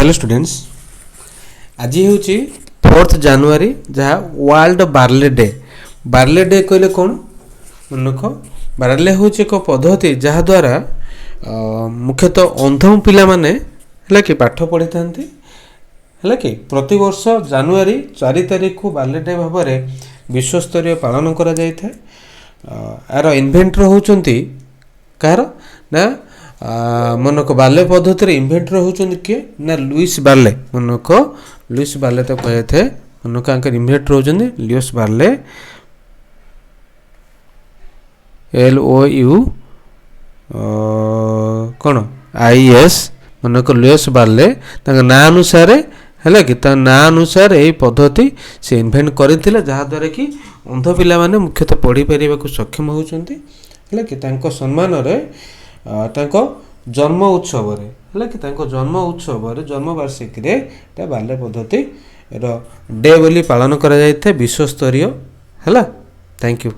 Hello students, ଆଜି ହେଉଛି 4 ଜାନୁଆରୀ, ଯାହା ୱାର୍ଲଡ ବାର୍ଲେ ଡେ। ବାର୍ଲେ ଡେ କହିଲେ କ'ଣ? ମନେରଖ, ବାର୍ଲେ ହେଉଛି ଏକ ପଦ୍ଧତି ଯାହାଦ୍ୱାରା ମୁଖ୍ୟତଃ ଅନ୍ଧ ପିଲାମାନେ, ହେଲା କି, ପାଠ ପଢ଼ିଥାନ୍ତି, ହେଲା କି। ପ୍ରତିବର୍ଷ ଜାନୁଆରୀ 4 ତାରିଖକୁ ବାର୍ଲେ ଡେ ଭାବରେ ବିଶ୍ୱସ୍ତରୀୟ ପାଳନ କରାଯାଇଥାଏ। ଏହାର ଇନଭେଣ୍ଟର ହେଉଛନ୍ତି କାହାର ନା, ମନେରଖ, ବାର୍ଲେ ପଦ୍ଧତିରେ ଇନଭେଣ୍ଟର ହେଉଛନ୍ତି କିଏ ନା ଲୁଇସ୍ ବାର୍ଲେ। ମନେରଖ, ଲୁଇସ୍ ବାର୍ଲେ ତ କୁହାଯାଇଥାଏ। ମନେରଖ, ଆଙ୍କର ଇନଭେଣ୍ଟର ହେଉଛନ୍ତି ଲୁଇସ୍ ବାର୍ଲେ, ଏଲ୍ ଓ you କ'ଣ I S. ମନେରଖ, ଲୁଇସ୍ ବାର୍ଲେ, ତାଙ୍କ ନାଁ ଅନୁସାରେ, ହେଲା କି, ତା ନାଁ ଅନୁସାରେ ଏହି ପଦ୍ଧତି ସେ ଇନଭେଣ୍ଟ କରିଥିଲେ, ଯାହାଦ୍ୱାରା କି ଅନ୍ଧ ପିଲାମାନେ ମୁଖ୍ୟତଃ ପଢ଼ିପାରିବାକୁ ସକ୍ଷମ ହେଉଛନ୍ତି, ହେଲା କି। ତାଙ୍କ ସମ୍ମାନରେ ତାଙ୍କ ଜନ୍ମ ଉତ୍ସବରେ, ହେଲା କି, ତାଙ୍କ ଜନ୍ମ ଉତ୍ସବରେ, ଜନ୍ମବାର୍ଷିକୀରେ ଏଟା ବାଲ୍ୟ ପଦ୍ଧତିର ଡେ ବୋଲି ପାଳନ କରାଯାଇଥାଏ ବିଶ୍ୱସ୍ତରୀୟ। ହେଲା, thank you.